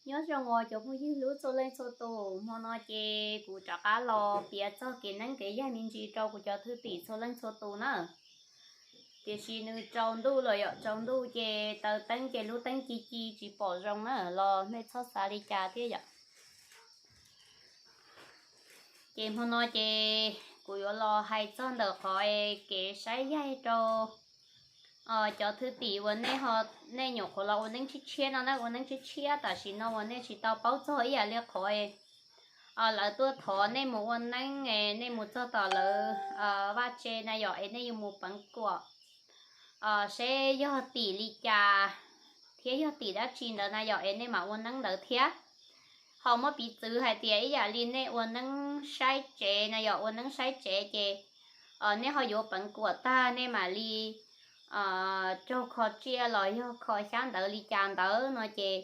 Nyob zoo os cov phooj ywg hlub txhua leej txhua tus, hmo no ces kuv rov qab los piav txog kev neeb kev yaig me ntsis rau kuv cov thwj tim txhua leej txhua tus na. Tiam sis nws tsaus ntuj los yom, tsaus ntuj ces taws teeb ces lub teeb ci ci tsis pom zoo na, los nej txhob xav li cas thiab yom. Ces hmo no ces kuv yuav los hais txog ntawm qhov kev saib yaig rau cov thwj tim uas nej ho, nej nyuam qhuav los ua neeb tshiab tshiab no na, ua neeb tshiab tshiab tam sim no uas nej tsis tau paub txog ib yam li qhov lawv tuaj thov nej mus ua neeb, nej mus txog tom lawv vaj tse na yom, es nej yuav mus peev kuam seb yog tim li cas thiab yog tim dab tsi ntawd na yom, es nej mam ua neeb ntawd thiab. Ho muab piv txwv hais tias ib yam li nej ua neeb saib tsev na yom, ua neeb saib tsev ces nej ho yuav peev kuam tag nej mam li raug kho tsiaj los yog kho xyab ntawv li cas ntawd no ces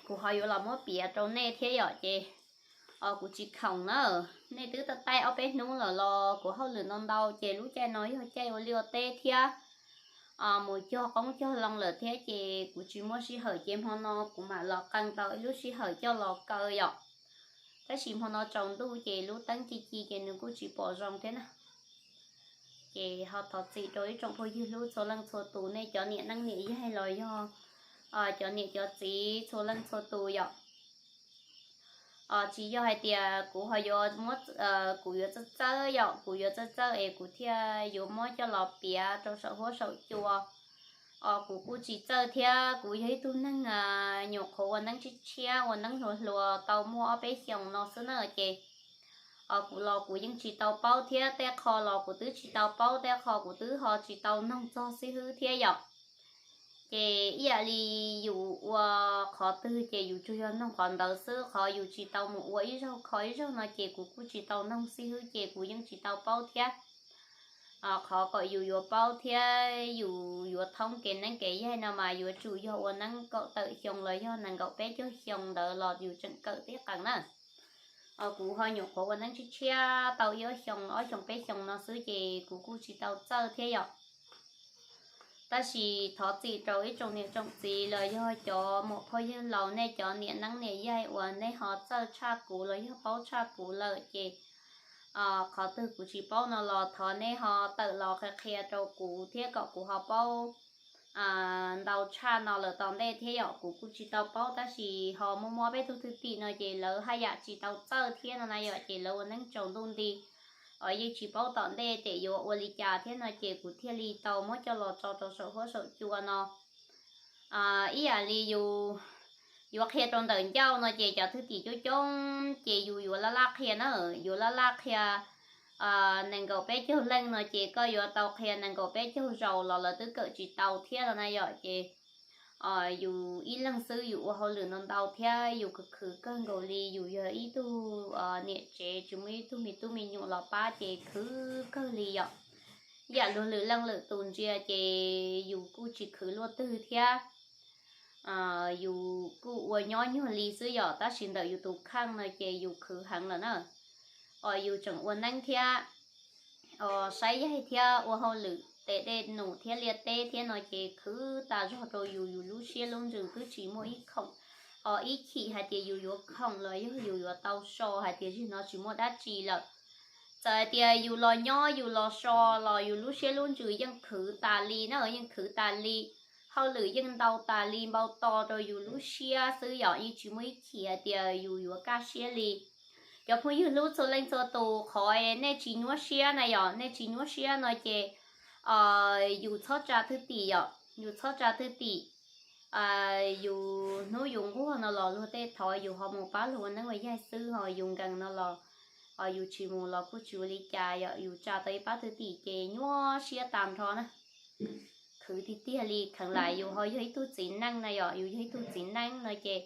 kuv ho yuav los muab piav rau nej thiab yom. Ces kuv tsis khoom na, nej twb taij ob peb hnub lawm los kuv hauj lwm ntau ntau ces lub caij no yog caij ua liaj ua teb thiab mus cog qoob cog loo lawm thiab ces kuv tsis muaj sij hawm ces hmo no kuv mam los qee tau ib lub sij hawm coj los kaw yom. Tab sis hmo no tsaus ntuj ces lub teeb ci ci ces nws kuj tsis pom zoo thiab na. Ces ho thov txim rau ib tsoom phooj ywg hlub txhua leej txhua tus, nej cov niam neeb niam yaig los yog cov niam cov txiv txhua leej txhua tus yom. Tsis yog hais tias kuv ho yuav muab, kuv yuav txawj txawj yom, kuv yuav txawj txawj es kuv thiaj yuav muab coj los piav rau saum huab saum cua. Kuv kuj tsis txawj thiab, kuv yog ib tug neeg nyuam qhuav ua neeb tshiab tshiab, ua neeb hluas hluas tau muaj ob peb xyoos no xwb na ces kuv los kuv yeej tsis tau paub thiab, tej qho los kuv twb tsis tau paub, tej qho kuv twb ho tsis tau noog txog xib hwb thiab yom. Ces ib yam li yus ua qhov twg ces yus tsuas yog noog qhov ntawd xwb, qhov yus tsis tau mus ua ib zaug kho ib zaug no ces kuv kuj tsis tau noog xib hwb ces kuv yeej tsis tau paub thiab. Qhov kom yus yuav paub thiab yus yuav thoob kev neeb kev yaig no mas yuav tsum yog ua neeb kaum tawm xyoo los yog nees nkaum peb caug xyoo ntawd los yus tseem kawm tib qees na. Kuv ho nyuam qhuav ua neeb tshiab tshiab tau ib ob xyoo, ob xyoo peb xyoo no xwb ces kuv kuj tsis tau txawj thiab yom. Tab sis thov txim rau ib tsoom niam tsoom txiv los yog cov muam phauj yawg laus, nej cov niam neeb niam yaig uas nej ho txawj tshaj kuv los yog paub tshaj kuv lawm ces qhov twg kuv tsis paub no los thov nej ho tawm los qhia qhia rau kuv thiab kom kuv ho paub ntau tshaj no lawm tom ntej thiab yom. Kuv kuj tsis tau paub tab sis ho muaj muaj peb tug thwj tim no ces lawv haj yam tsis tau txawj thiab no na yom, ces lawv ua neeb tsaus ntuj nti, yeej tsis paub tom ntej tes yuav ua li cas thiab no ces kuv thiaj li tau muab coj los tso rau saum huab saum cua no. Ib yam li yus yuav qhia rau ntawm ncauj no ces cov thwj tim coob coob ces yus yuav laj laj qhia na, yuav laj laj qhia. Nees nkaum peb caug leej no ces koj yuav tau qhia nees nkaum peb caug zaus los lawv twb kawm tsis tau thiab no na yom. Ces yus ib leeg xwb yus ua hauj lwm ntau ntau thiab yus khwv khwv kawg nkaus li, yus yog ib tug niam tsev tsis muaj ib tug me tub me nyuam los pab ces khwv kawg li yom. Yam luag lwm leej lwm tus ntsia ces yus kuj tsis khwv luaj twg thiab. Yus kuj ua nyob nyuag li xwb yom, tab sis ntawm yus tus kheej no ces yus khwv heev lawm na. Os yus tseem ua neeb thiab, os saib yaig thiab ua hauj lwm tes dej num thiab liaj teb thiab no ces khwv tas zog rau yus, yus lub siab lub ntsws twb tsis muaj ib khoom, os ib chim hais tias yus yuav khoom los yog yus yuav tau so hais tias zaum no tsis muaj dab tsi lawm. Txawm hais tias yus los nyob yus los so los yus lub siab lub ntsws yeej khwv tas li na, yeej khwv tas li. Hauj lwm yeej ntau tas li npau tos rau yus lub siab xwb yom, yeej tsis muaj ib chim hais tias yus yuav kaj siab li. Cov phooj ywg hlub txhua leej txhua tus, qhov nej tsis nyuaj siab na yom, nej tsis nyuaj siab no ces yus txhob tsa thwj tim yom, yus txhob tsa thwj tim. Yus hnub yus nquag no los luag tej thov yus ho mus pab luag ua neeb ua yaig xwb, ho yus nkees no los yus tsis mus los kuj tsis ua li cas yom, yus tsa tau ib pab thwj tim ces nyuaj siab tag nrho na. Khwv tiag tiag li, kheev lam yus ho yog ib tug txiv neej na yom, yus yog ib tug txiv neej no ces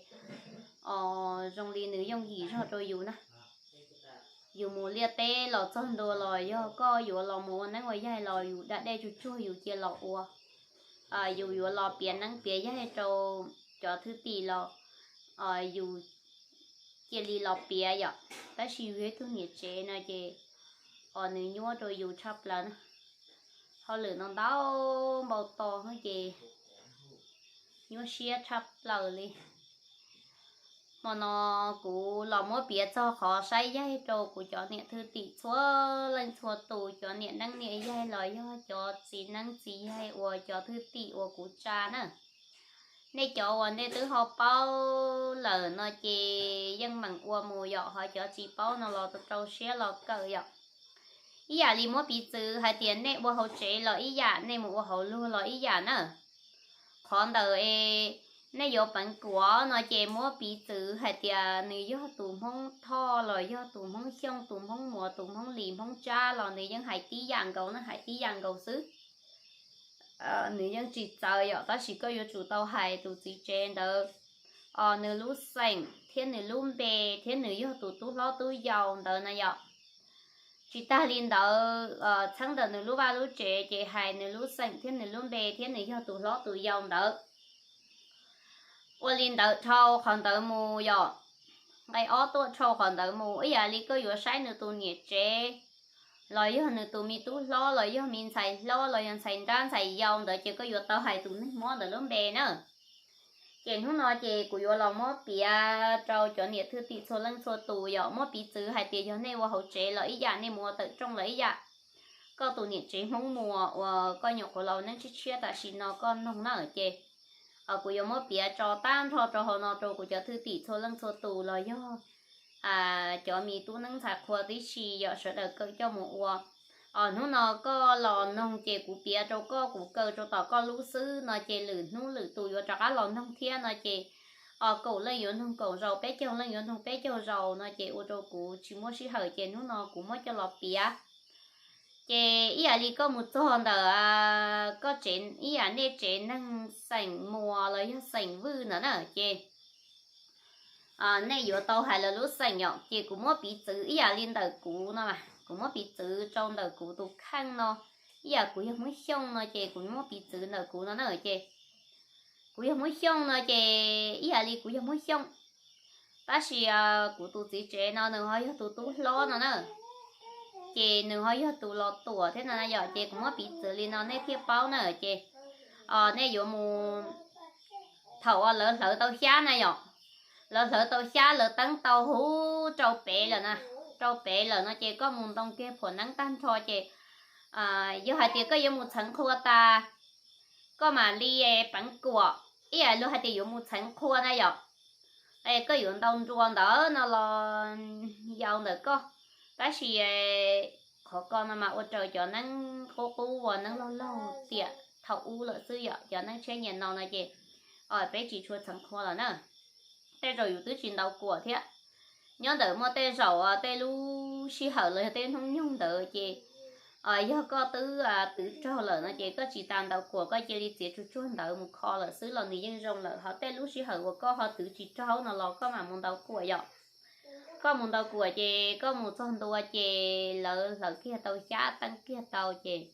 zoo li nws yooj yim zog rau yus na. Yus mus liaj teb los txog ntua los yog koj yuav los mus ua neeb ua yaig los yus da dej tsuag tsuag yus cia los ua. Yus yuav los piav neeb piav yaig rau cov thwj tim los yus cia li los piav yom, tab sis yus yog ib tug niam tsev no ces os nws nyuaj rau yus tshaj plaws na. Hauj lwm no ntau npau tos ces Nyuaj siab tshaj plaws li. Hmo no kuv los muab piav txog qhov saib yaig rau kuv cov niam thwj tim txhua leej txhua tus, cov niam neeb niam yaig los yog cov txiv neeb txiv yaig uas cov thwj tim uas kuv tsa na. Nej cov uas nej twb ho paub lawm no ces yeej meem ua mus yom, ho cov tsis paub no los rau siab los kawm yom. Ib yam li muab piv txwv hais tias nej ua hauv tsev los ib yam, nej mus ua hauv luag los ib yam na. Qhov ntawd nej yuav peev kuam no ces muab piv txwv hais tias nws yog tus Hmoob Thoj los yog tus Hmoob Xyooj, tus Hmoob Muas, tus Hmoob Lis, Hmoob Tsab los nws yeej hais tib yam nkaus na, hais tib yam nkaus xwb. Nws yeej tsis txawv yom, tab sis koj yuav tsum tau hais tus txiv tsev ntawd nws lub xeem thiab nws lub npe thiab nws yog tus tub hlob tub yau ntawd na yom. Tsis tag li ntawd, txheeb ntawm nws lub vaj lub tsev ces hais nws lub xeem thiab nws lub npe thiab nws yog tus hlob tus yau ntawd. Ua li ntawd dhau qhov ntawd mus yom, nqe ob tuaj dhau qhov ntawd mus, ib yam li koj yuav saib nws tus niam tsev los yog nws tus me tub hlob los yog me ntxhais hlob los yog ntxhais nrab ntxhais yau ntawd ces koj yuav tau hais tus neeg mob ntawd lub npe na. Ces hnub no ces kuv yuav los muab piav rau cov niam thwj tim txhua leej txhua tus yom, muab piv txwv hais tias yog nej ua hauv tsev los ib yam, nej mus ua tawm rooj los ib yam. Koj tus niam tsev Hmoob Muas uas koj nyuam qhuav los neeb tshiab tshiab tam sim no koj noog na ces kuv yuav muab piav tso tag nrho rau hauv no rau kuv cov thwj tim txhua leej txhua tus los yog cov me tub neeb ntxhais qhua tib si yom, sawv daws kawm coj mus ua. Hnub no koj los noog ces kuv piav rau koj, kuv kaw rau tom koj lub xwb no ces lwm hnub lwm tus yuav rov qab los noog thiab no ces kaum leej yuav noog kaum zaus, peb caug leej yuav noog peb caug zaus no ces ua rau kuv tsis muaj sij hawm ces hnub no kuv muab coj los piav. Ces ib yam li koj mus txog ntawm koj tsev, ib yam nej tsev neeg xeem Muas los yog xeem Vwj ntawd na ces nej yuav tau hais lawv lub xeem yom. Ces kuv muab piv txwv ib yam li ntawm kuv no, kuv muab piv txwv rau ntawm kuv tus kheej no, ib yam kuv yog Hmoob Xyooj no ces kuv muab piv txwv ntawm kuv no na ces kuv yog Hmoob Xyooj no ces ib yam li kuv yog Hmoob Xyooj, tab sis kuv tus txiv tsev no nws ho yog tus tub hlob no na, ces nws ho yog tus Los Tuam thiab no na yom. Ces kuv muab piv txwv li no nej thiaj paub na ces nej yuav mus, thaum uas lawv hlawv tau xyab na yom, lawv hlawv tau xyab lawv teeb tau huv rau pem lawm na, rau pem lawm no ces koj mus ntoo kiag phuam neeb tag nrho ces yog hais tias koj yuav mus txheev qhua tas, koj mam li peev kuam, ib yam luag hais tias yuav mus txheev qhua na yom. Koj yuav ntau nrua ntawd no los yau ntawm koj, tab sis qhov ko no mas ua raws cov neeb qub qub uas neeb laug laug tiam thaum ub lawm xwb yom. Cov neeb tshiab niaj no no ces peb tsis tshua txheev qhua lawm na. Tej zaum yus twb tsis ntau kuam thiab. Nyob ntawm muaj tej zaum tej lub sij hawm los yog tej hnub nyoog ntawd ces yog koj twb twv raug lawm no ces koj tsis tas ntau kuam, koj cia li txiav tsuag tsuag ntawd mus kho lawm xwb los nws yeej zoo lawm. Ho tej lub sij hawm uas koj ho twv tsis raug no los koj mam mus ntau kuam yom. Koj mus ntau kuam ces koj mus txog ntua ces lawv hlawv kiag tau xyab teeb kiag tau ces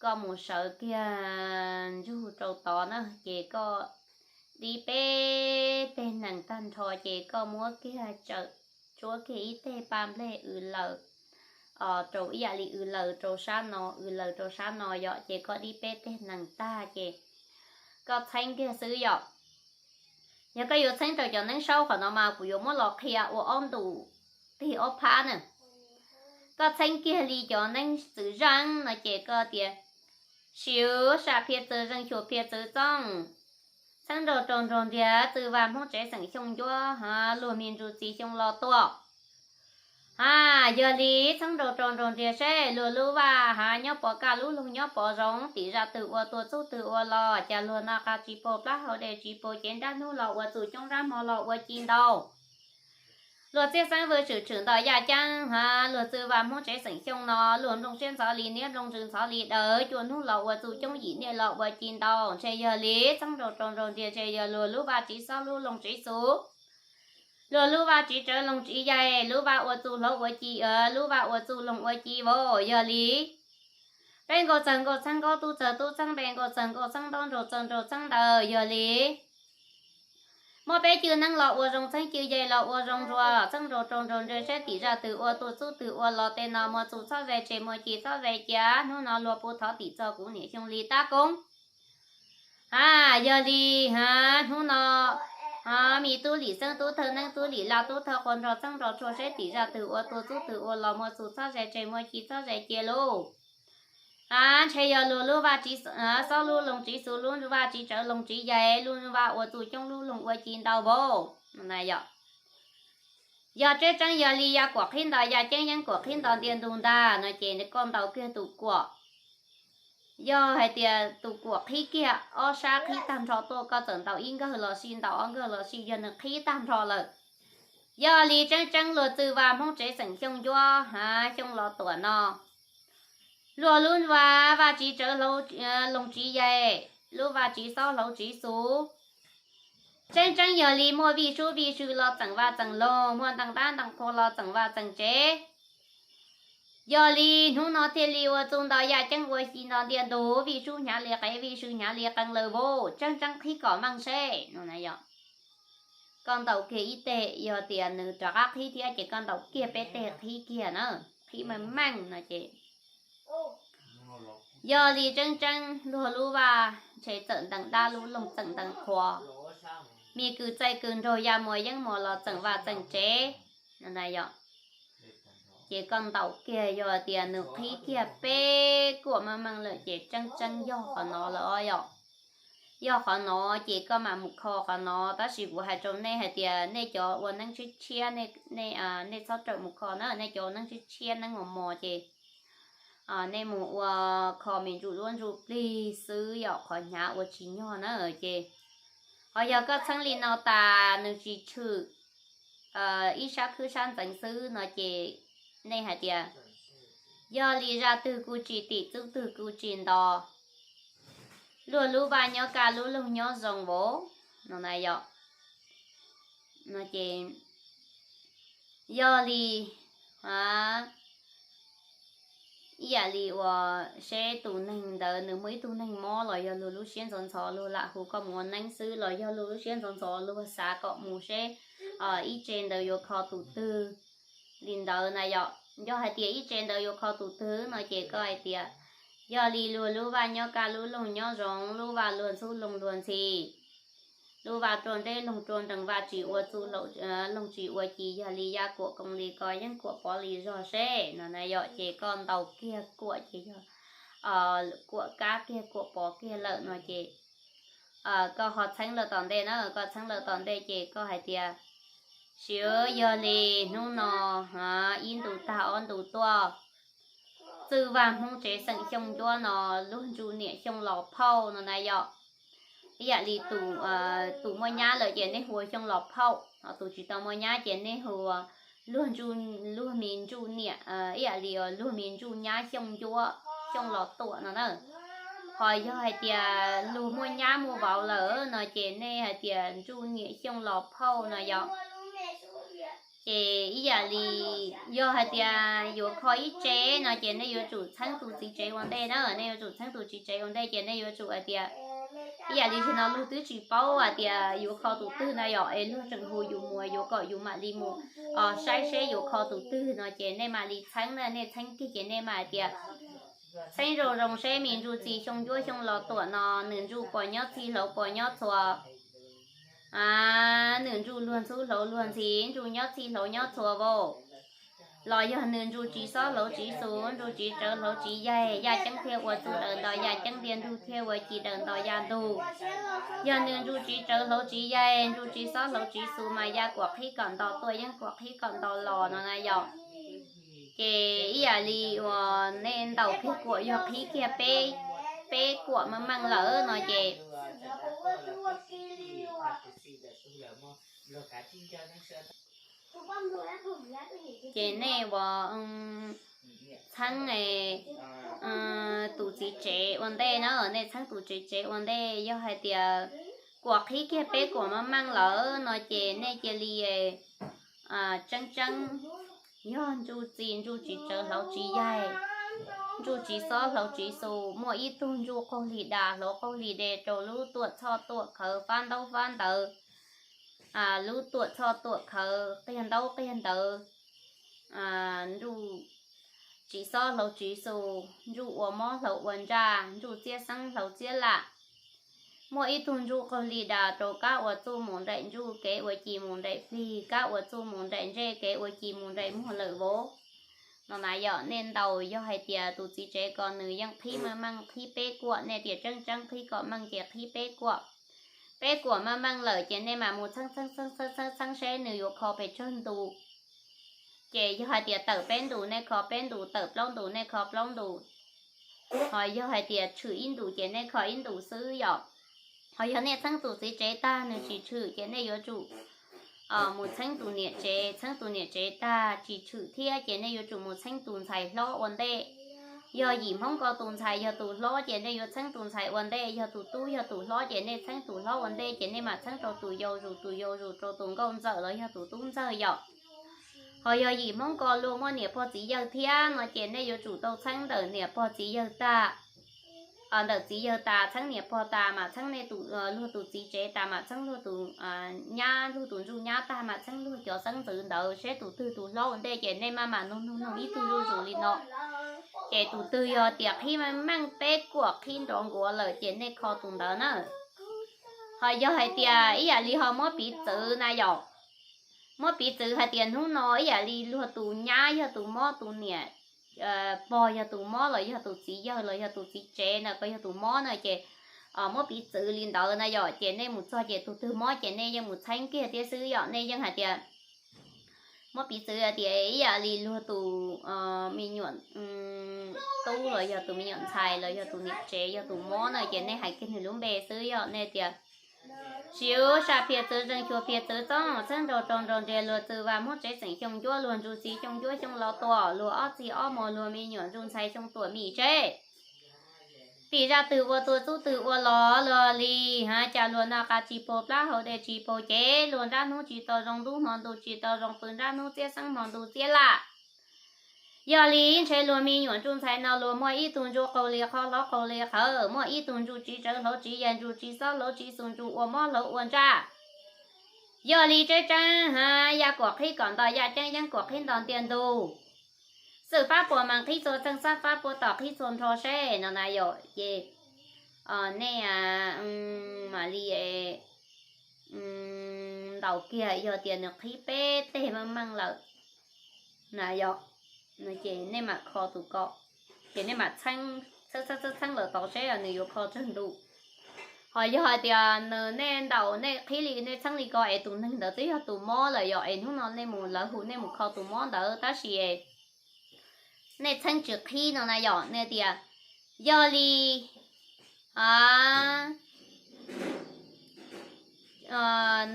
koj mus sawv kiag ntsug rau tod na ces koj dib peb teg nees tag nrho ces koj muab kiag tsawm tsuab kiag ib teg paj nplej w laws rau ib yam li w laws rau sab no, w laws rau sab no yom. Ces koj dib peb teg nees tag ces koj txheeb kiag xwb yom. Yog koj yuav txheeb rau cov neeb saub qhov no mas kuv yuav muab los qhia ua ob ntus tig ob phab na. Koj txheeb kiag li cov neeb txwv zeej no ces koj tias, siv sam phiaj txwv zeej xyuas phiaj txwv txooj, txheeb nraug rau nraug nriag txwv vaj Hmoob tsev xeem Xyooj ncuab ha luag me ntsuj txiv xyoo los tuaj. Ha, yog li txheeb nraug rau nraug nriag seb luag lub vaj ha nyob pov kaj lub loog nyob pov zoov, tim zaj twg ua tuaj txub twg ua los, cas luag noj qab tsis pom plab hau dej tsis pom cev nrab hnub los ua txuj coob nrab hmo los ua ci ntau. Luag txiaj xeeb vwj tshwm tshwm ntau yaj ceeb ha luag txwv vaj Hmoob tsev xeem Xyooj no, luag nplooj siab ntxhov li niab nplooj ntsws ntxhov li daws, cua hnub los ua txuj coob yim niaj los ua ci ntau, ntshe yog li txheeb nraug rau nraug nriag ntshe yog luag lub vaj tsiv xob lub loog tsiv xus. Luag lub vaj tsiv tsawv loog tsiv yaig, lub vaj ua txuj hlob ua ci, lub vaj ua txuj loog ua ci vauv, yog li peb nkauj txawg nkauj txheeb nkaub, tub txawg tub txheeb npe, nkauj txawg nkauj txheeb ntaub, nraug txawg nraug txheeb ntawv, yog li muab peb cwj neeb los ua zoo, txheeb cwj yaig los ua zoo nruas, txheeb nraug rau nraug nriag seb tim zaj twg ua tuaj txub twg ua los, tej no muaj txuj txhob ze tseg muaj ci txhob ze cia, hnub no luag puv thov tim txog kuv niam Xyooj li tab koob. A, yog li, a, hnub no, a, me tub lim xeeb tub thawj neeb tub lim laj tub thawj qhua nrog txheeb nrog tshuaj seb tim zaj twg ua tua txub twg ua los muaj txuj txhob ze tseg muaj ci txhob ze cia lauj. A, ntshe yog luag lub vaj tsi, a, xob lub loog tsiv xus lub vaj tsi tsawv loog tsiv yaig lub vaj ua txuj coob lub loog ua ci ntau vauv. Yog, yog tseeb tseeb yog li ya kuam qhib nto ya ceeb yeeb kuam qhib nto ntiaj ntug ntag no ces koj ntaus kiag tus kuam. Yog hais tias tus kuam qhib kiag ob sab qhib tag nrho tuaj koj txawm ntaus ib nkawg los sis ntaus ob nkawg los sis yog nws qhib tag nrho lawm. Yog li tseeb tseeb luag txwj vaj Hmoob tsev xeem Xyooj Ncuab, a, Xyooj Los Tuam no luag lub vaj, vaj tsi tsawv hlau, loog tsiv yaig, lub vaj tsi xob hlauv tsiv xus. Tseeb tseeb yog li muaj vij sub vij sw los txeem vaj txeem loog, muaj ntees dab ntees qhua los txeem vaj txeem tsev. Yog li hnub no thiaj li ua txuj nto ya ceeb ua ci nto ntiaj ntug, vij sub hnyav li qev vij sw hnyav li qee lawm vauv, tseeb tseeb qhib kom meej seb no na yog. Koj ntaus kiag ib teg, yog tias nws rov qab qhib thiab ces koj ntaus kiag peb teg qhib kiag na, qhib meej meej no ces. Yog li tseeb tseeb luag lub vaj ntshe txawm ntees dab lub loog txeem ntees qhua, me kws txaij kws nraug ya muas yeeb muas los txeem vaj txeem tsev no na yog. Ces koj ntaus kiag yog tias nws qhib kiag peb kuam meej meej lawm ces tseeb tseeb yog qhov no lawm os yog. Yog qhov no ces koj mam mus kho qhov no, tab sis kuv hais rau nej hais tias nej cov ua neeb tshiab tshiab, nej, nej txhob rawm mus kho na, nej cov ua neeb tshiab tshiab neeb mos mos ces nej mus ua kho me ntsuj duab ntsuj plig xwb yom, qhov hnyav ua tsis nyog na ces. Ho yog koj txheeb li no tas nws tsis tshwm ib sab khwb sab ntxeev xwb no ces nej hais tias yog li zaj twg kuj tsis tim txub twg kuj tsis nto, luag lub vaj nyob kaj lub loog nyob zoo vauv no na yom. No ces yog li, a, ib yam li uas seb tus neeg ntawd nws muaj ib tug neeg mob los yog luag lub siab ntxhov ntxhov luag lam hu koj mus ua neeb xwb los yog luag lub siab ntxhov ntxhov luag xav kom mus seb ib tse ntawd yuav kho tus twg li ntawd na yom. Yog hais tias ib tse ntawd yuav kho tus twg no ces koj hais tias yog li luag lub vaj nyob kaj lub loog nyob zoo, lub vaj luag ntxhub loog luag ntxhi, lub vaj rua nreb loog rua nreeg, vaj tsis ua txuj, loog tsis ua ci, yog li ya kuam koom li ko yeeb kuam pov li zog seb no na yom, ces koj ntaus kiag kuam ces yog kuam kab kiag kuam pov kiag lawm no ces koj ho txheeb lawm tom ntej na, koj txheeb lawm tom ntej ces koj hais tias siv yog li hnub no ib ntus tag ob ntus tuaj, txwj vaj Hmoob tsev xeem Xyooj Ncuab no luag ntsuj niam Xyooj Los Phauj no na yom. Ib yam li tus muaj nyab lawm ces nej hu ua Xyooj Los Phauj, tus tsis tau muaj nyab ces nej hu ua luag ntsuj, luag me ntsuj niam, ib yam li luag me ntsuj nyab Xyooj Ncuab, Xyooj Los Tuam no na. Ho yog hais tias luag muaj nyab muaj vauv lawm no ces nej hais tias ntsuj niam Xyooj Los Phauj no yom. Ces ib yam li yog hais tias yuav kho ib tse no ces nej yuav tsum txheeb tus txiv tsev ua ntej na, nej yuav tsum txheeb tus txiv tsev ua ntej ces nej yuav tsum hais tias ib yam li zaum no luag twb tsis paub hais tias yuav kho tus twg na yom, es luag tseem hu yus mus yuav kom yus mam li mus saib seb yuav kho tus twg no ces nej mam li txheeb na, nej txheeb kiag ces nej mam hais tias txheeb zoo zoo seb me ntsuj txiv Xyooj Ncuab Xyooj Los Tuam no nws ntsuj pos nyob txhij hlau pos nyob txhua, nws ntsuj luag ntxhub hlau luag ntxhi, ntsuj nyob txhij hlau nyob txhua vauv, los yog nws ntsuj tsis xob hlauv tsis xus, ntsuj tsis tsawv hlauv tsis yaig, yaj ceeb thiaj ua txuj daws nto yaj ceeb, ntiaj ntug thiaj ua ci daws nto yaj ntug. Yog nws ntsuj tsis tsawv hlauv tsis yaig, ntsuj tsis xob hlauv tsis xus mas ya kuam qhib kom nto tuaj, yeeb kuam qhib kom nto los no na yom. Ces ib yam li uas nej ntaus kiag kuam yog qhib kiag peb, peb kuam meej meej lawm no ces ces nej ua txheeb tus txiv tsev ua ntej na, nej txheeb tus txiv tsev ua ntej. Yog hais tias kuam qhib kiag peb kuam meej meej lawm no ces nej cia li tseeb tseeb, yog ntsuj txiv ntsuj tsis tsawv hlauv tsis yaig, ntsuj tsis xob hlauv tsis xus, muaj ib tug ntsuj qaug hli da hlauv qaug hli de rau lub tuam txhoj tuam khawv fab ntaub fab ntawv, lub tuam txhoj tuam khawv qiag ntaub qiag ntawv, ntsuj tsis xob hlauv tsis xus, ntsuj ua mob hlauv ua ntsaj, ntsuj txiab xeeb hlauv txiab lam, Muaj ib tug ntsuj qaug li das rau kab ua txuj mus nraim ntsuj, kev ua ci mus nraim plig, kab ua txuj mus nraim ntsej, kev ua ci mus nraim muag lawm vauv. No na yom, nej ntaus yog hais tias tus txiv tsev ko nws yeej qhib meej meej qhib peb kuam, nej tias tseeb tseeb qhib kom meej ces qhib peb kuam. Peb kuam meej meej lawm ces nej mam mus txheeb txheeb txheeb txheeb txheeb seb nws yuav kho pes tsawg ntus. Ces yog hais tias tawm peb ntus nej kho peb ntus, tawm plaub ntus nej kho plaub ntus. Ho yog hais tias tshwm ib ntus ces nej kho ib ntus xwb yom. Ho yog nej txheeb tus txiv tsev tag nws tsis tshwm ces nej yuav tsum mus txheeb tus niam tsev, txheeb tus niam tsev tag tsis tshwm thiab ces nej yuav tsum mus txheeb tus ntxhais hlob ua ntej. Yog yim Hmoob ko tus ntxhais yog tus hlob ces nej yuav txheeb tus ntxhais ua ntej, yog tus tub yog tus hlob ces nej txheeb tus hlob ua ntej ces nej mam txheeb rau tus yau zus, tus yau zus rau tus nkauj ntxawm los yog tus tub ntxawg yom. Ho yog yim Hmoob ko luag muaj niam pog txiv yawg thiab no ces nej yuav tsum tau txheeb ntawm niam pog txiv yawg tag, ntawm txiv yawg tas txheeb niam pog tas mam txheeb nej tus, luag tus txiv tsev tas mam txheeb luag tus nyab, luag tus ntsuj nyab tag mam txheeb luag cov xeeb ntxwv ntawd seb tus twg tus hlob ua ntej ces nej maj mam nug nug nug ib tug zuj zus li no. Ces tus twg yog tias qhib meej meej peb kuam qhib nrov nkuav lawm ces nej kho tus ntawd na. Ho yog hais tias ib yam li ho muab piv txwv na yom, muab piv txwv hais tias hnub no ib yam li luag tus nyab yog tus mob, tus niam pog yog tus mob los yog tus txiv yawg los yog tus txiv tsev na ko yog tus mob na ces muab piv txwv li ntawd na yom, ces nej mus txog ces tus twg mob ces nej yeej mus txheeb kiag thiab xwb yom, nej yeej hais tias muab piv txwv hais tias ib yam li luag tus me nyuam tub los yog tus me nyuam ntxhais los yog tus niam tsev yog tus mob na ces nej hais kiag nws lub npe xwb yom, nej tias Siv sab phiaj txwv zeej xyuas phiaj txwv txoob txheeb nraug rau nraug nriag luag txwv vam Hmoob tsev xeem xyoo ncuab luag ntsuj txiv xyoo ncuab xyoo los tuam luag ob txiv ob mos luag me nyuam ntsuj ntxhais xyoo tuam mim tsev. Tim zaj twg ua tuag txub twg ua los luag li, ha cas luag noj qab tsis paug plab haus dej tsis paug cev, luag nrab hnub tsis tau zoo ntub hmo ntuj tsis tau zoo pw nrab hnub txiab xeeb hmo ntuj txiab laj. Yog li ntshe luag me nyuam ntsuj ntxhais no luag muaj ib tug ntsuj qaug li qhov hlauv qaug li qhawv, muaj ib tug ntsuj tsiv tsawv hlauv tsiv yaig ntsuj tsiv xob hlauv tsiv xus ntsuj ua mob hlauv ua ntsaj. Yog li tseeb tseeb ha, yaj kuam qhib kom nto yaj ceeb, yeeb kuam qhib nto ntiaj ntug. Xwm fab puas mas qhib txhua txheej, xab fab puas tom qhib txhua nrho seb no na yom, ces nej mam li ntaus kiag yog tias nws qhib peb teg meej meej lawm na yom, ces nej mam kho tus ko, ces nej mam txheeb, txheeb txheeb lawm tau seb nws yuav kho tsawg ntus. Ho yog hais tias nws nej ntaus nej qhib li nej txheeb li ko es tus neeg ntawd twb yog tus mob lawm yom, es hnub no nej mus lawv hu nej mus kho tus mob ntawd tab sis nej txheeb tsis qhib no na yom, nej tias yog li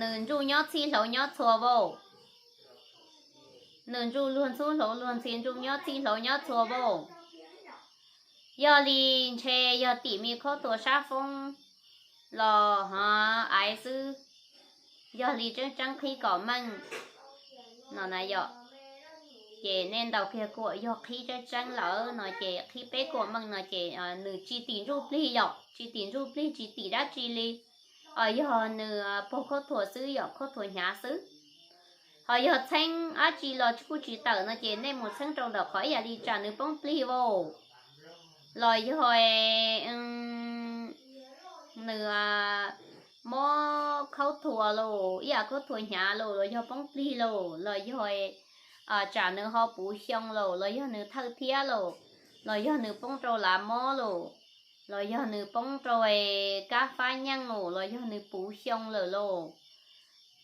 nws ntsuj nyob txhij hlauv nyob txhua vauj, nws ntsuj luag ntxhub hlauv luag ntxhi ntsuj nyob txhij hlauv nyob txhua vauj. Yog li ntshe yog tim me khaub thuas sab foob los ho aiv xwb, yog li tseeb tseeb qhib kom meej no na yom. Ces nej ntaus kiag kuam yog qhib tseeb tseeb lawm no ces qhib peb kuam meej no ces nws tsis tim ntsuj plig yom, tsis tim ntsuj plig tsis tim dab tsi li, yog nws paug khaub thuas xwb yom, khaub thuas hnyav xwb. Ho yog txheeb dab tsi los kuj tsis tawm no ces nej mus txheeb rau ntawm qhov ib yam li tsam nws poob plig vauj, los yog nws mob khaub thuas lauj, ib yam khaub thuas hnyav lauj, los yog poob plig lauj, los yog tsam nws ho puv xyoo lauj, los yog nws thawj thiab lauj, los yog nws poob rau lav mob lauj, los yog nws poob rau kab fab nyeej lauj, los yog nws puv xyoo lawm lauj,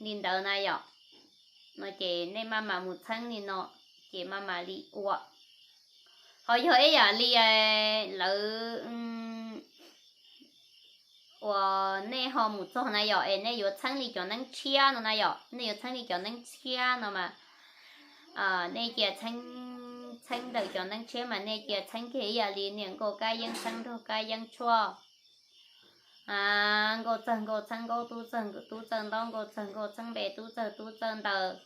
li ntawd na yom. No ces nej maj mam mus txheeb li no, ces maj mam li ua. Ho yog ib yam li lawv uas nej ho mus txog na yom, es nej yuav txheeb li cov neeb tshiab no na yom, nej yuav txheeb li cov neeb tshiab no mas nej cia txheeb, txheeb ntawm cov neeb tshiab mas nej cia txheeb kiag ib yam li niam nkauj kab yeeb txheeb nraug kab yeeb tshuaj, nkauj txawg nkauj txheeb nkauj, tub txawg tub txawg ntaub, nkauj txawg nkauj txheeb npe, tub txawg tub txawg ntaws,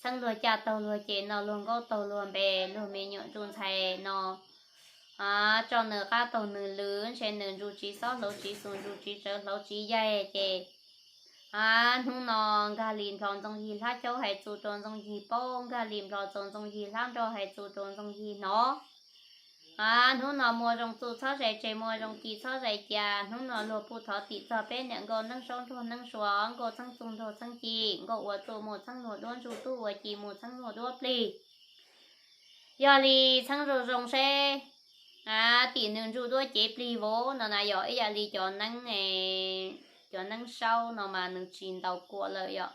txheeb luag caj taug luag ces no, luag nkaub taug luag npe, luag me nyuam ntsuj ntxhais no tso nws qab taug nws lw, ntshe nws ntsuj tsiv xob hlauv tsiv xus, ntsuj tsiv tsawv hlauv tsiv yaig ces hnub no nkag li nplho ntxooj yig hlab caub hais txuj rau ntxooj yig paub, nkag li nplho txaus ntxooj yig hlab nrog hais txuj rau ntxooj yig hnov. Hnub no muaj zoo txuj txhob zais tseg, muaj zoo ci txhob zais ca. Hnub no luag puj thov tim txog peb niam nkauj Neeb Saub nrog Neeb Sua, nkauj txheeb txuj nrog txheeb ci, nkauj ua txuj muaj txheeb luag duab ntsuj, tub ua ci muaj txheeb luag duab plig. Yog li txheeb zoo zoo seb tim nws ntsuj duab cev plig vauv no na yog ib yam li cov neeb, cov Neeb Saub no mas nws tsis ntaus kuam lawm yom.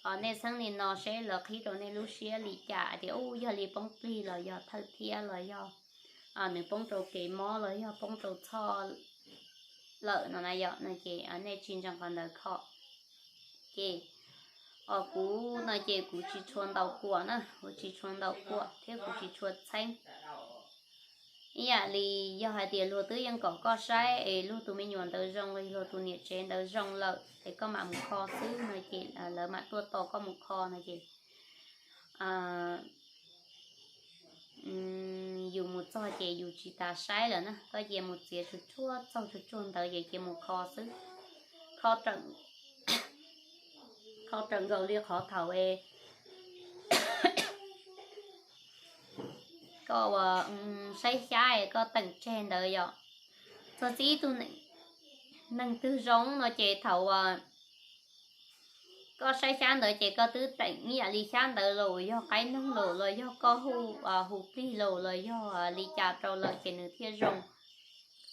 Ho nej txheeb li no seb lawv qhib rau nej lub siab li cas tias ub yog li poob plig los yog thawj thiab los yog nws poob rau kev mob los yog poob rau txhoj lawm no na yom, no ces nej tsis ntseeg qhov ntawd kho. Ces kuv no ces kuv tsis tshua ntaus kuam na, kuv tsis tshua ntaus kuam thiab kuv tsis tshua txheeb. Ib yam li yog hais tias luag twb yeej kom koj saib es luag tus me nyuam ntawd zoo los luag tus niam tsev ntawd zoo lawm es koj mam mus kho xwb no ces lawv mam tuaj tos koj mus kho no ces yus mus txog ces yus tsis tas saib lawm na, koj cia mus txiav tsuag tsuag txaug tsuag tsuag ntawd ces cia mus kho xwb. Kho raws nkaus li qhov thaum koj ua saib xyab es koj teem tseg ntawd yom. Txog txij ib tug neeg twg zoo no ces thaum koj saib xyab ntawd ces koj twb teem ib yam li xyab ntawd los yog qaib noog los los yog koj hu, hu plig los los yog li cas rau lawm ces nws thiaj zoo.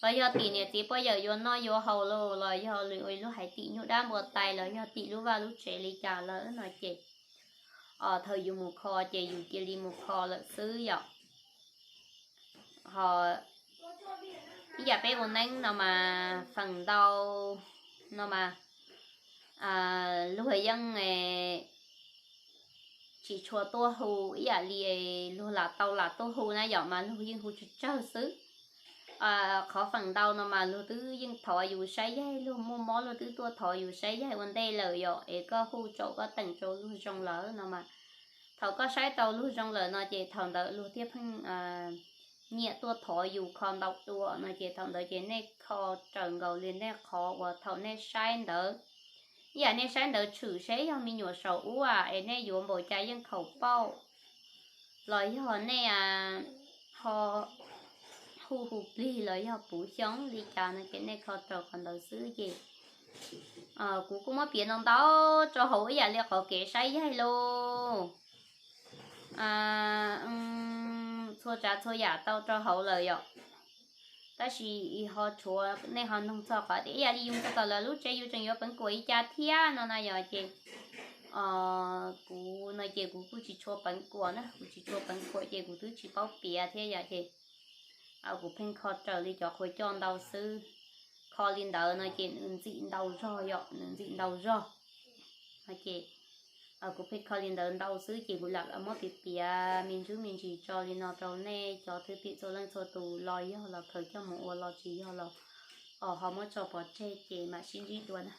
Los yog tim niam txiv poj yawm yuav noj yuav haus los los yog lwm lub hais tim nyuj dab npua tais los yog tim lub vaj lub tsev li cas lawm no ces thaum yus mus kho ces yus cia li mus kho lawm xwb yom. Ho ib yam peb ua neeb no mas feem ntau no mas luag yeej tsis tshua tuaj hu ib yam li luag lam tau lam tuaj hu na yom, mas luag yeej hu tsawg tsawg xwb. Qhov feem ntau no mas luag twb yeej thov yus saib yaig, luag muaj mob luag twb tuaj thov yus saib yaig ua ntej lawm yom, es koj hu tsaum koj teem tsaum luag zoo lawm no mas thaum koj saib tau luag zoo lawm no ces thaum ntawd luag thiaj pheej nyiam tuaj thov yus kho ntau dua no ces thaum ntawd ces nej kho raws nkaus li nej qhov uas thaum nej saib ntawd. Ib yam nej saib ntawd tshwm seb yog me nyuam saum ub es nej yuav npaum cas yeej khaum pauj los yog nej ho hu hu plig los yog puv xyoo li cas no ces nej kho raws qhov ntawd xwb ces kuv kuj muab piav ntau ntau rau hauv ib yam li qhov kev saib yaig lauj. Txhua tsav txhua yam tau rau hauv lawm yom. Tab sis ho tshuav nej ho nug txog qhov tias ib yam li yus txog tom lawv lub tsev yus tseem yuav peev kuam li cas thiab no na yom ces kuv no ces kuv kuj tsis tshua peev kuam na, kuv tsis tshua peev kuam ces kuv twb tsis paub piav thiab yom ces kuv pheej kho raws li cov qhua coj ntau xwb. Kho li ntawd no ces nws ntxim ntau zog yom, nws ntxim ntau zog. Ces kuv pheej kho li ntawd ntau xwb ces kuv lam muab piav piav me ntsuj me ntsis tso li no rau nej cov thwj tim txhua leej txhua tus los yog los khaws coj mus ua los tsis yog los ho muab tso pov tseg ces mam sib ntsib dua na.